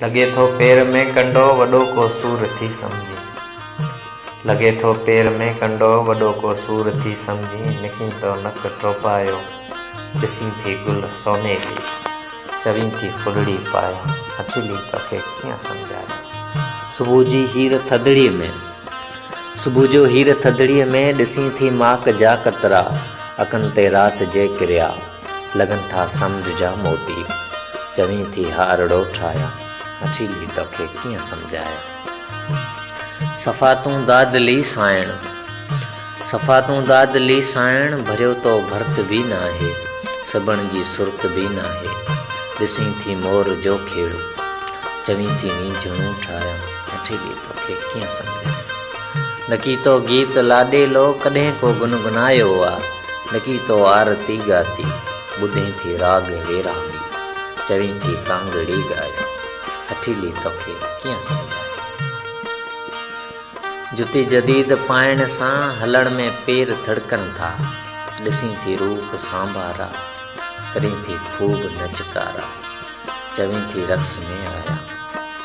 لڳي ٿو پير ۾ ڪنڊو، وڏو ڪو سور ٿي سمجهين. لڳي ٿو پير ۾ ڪنڊو، وڏو ڪو سور ٿي سمجهين. نڪين تو نڪ ٽوپايو، ڏسين ٿي گل سونيلي. چوين ٿي ڦلڙي پايان، هٺيلي توکي ڪيئن سمجهايان. صبح جي هير ٿڌڙي ۾، صبح جو هير ٿڌڙي ۾، ڏسين ٿي ماڪ جا قطرا، اکن تي رات جي ڪريا. لڳن ٿا سمنڊ جا موتي. چوين ٿي هارڙو ٺاهيان، هٺيلي توکي ڪيئن سمجهايان. صفا تون دادلي سانئڻ، صفا تون دادلي سانئڻ، ڀريو تو ڀرت به ناهي، سبڻ جي سرت به ناهي. ڏسين ٿي مور جو کيڙو، چوين ٿي وينجهڻو ٺاهيان، هٺيلي توکي ڪيئن سمجهايان. نڪي تو گيت لاڏيلو ڪڏهن ڪو گنگنايو آ. نڪي تو آرتي ڳاتي، ٻڌين ٿي راڳ ويراڳي، چوين ٿي ڪانگڙي ڳايا، هٺيلي توکي ڪيئن سمجهايان. جتي جديد پائڻ سان هلڻ ۾ پير ٿڙڪن ٿا، ڏسين ٿي روپ سانڀارا، ڪرين ٿي خوب نچڪارا، چوين ٿي رقص ۾ آيا،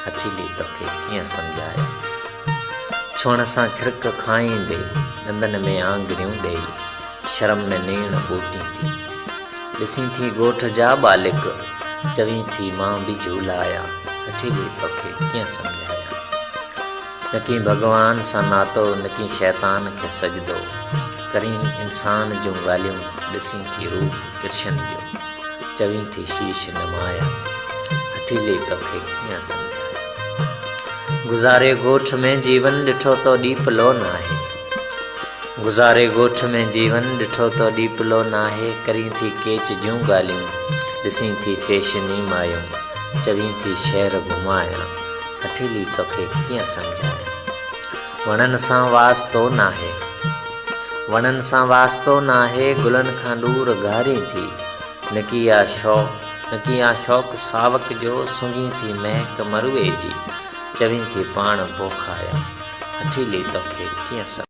هٺيلي توکي ڪيئن سمجهايان. ڇهڻ سان ڇرڪ کائيندي، ڏندن ۾ آڱريون ڏيئي، شرم ۾ نيڻ ٻوٽيندي. ڏسين ٿي ڳوٺ جا ٻالڪ، چوين ٿي مان به جهولايان، هٺيلي توکي ڪيئن سمجهايان. نڪي ڀڳوان سان ناتو، نڪي شيطان کي سجدو، ڪرين انسان جون ڳالهيون، ڏسين ٿي روپ ڪرشن جو، چوين ٿي شيش نمايان، هٺيلي توکي ڪيئن سمجهايان. گذاري ڳوٺ ۾ جيون ڏٺو تو ڏيپلو ناهي. گذاري ڳوٺ ۾ جيون ڏٺو تو ڏيپلو ناهي. ڪرين ٿي ڪيچ جون ڳالهيون، ڏسين ٿي فيشني مايون، چوين ٿي شهر گهمايان، هٺيلي توکي ڪيئن سمجهايان. وڻن سان واسطو ناهي، وڻن سان واسطو ناهي، گلن کان ڏور گهارين ٿي، نڪي آ شوق، نڪي آ شوق ساوڪ جو، سونگهين ٿي مهڪ مروئي جي، چوين ٿي پاڻ پوکايان، هٺيلي توکي ڪيئن سمجهايان.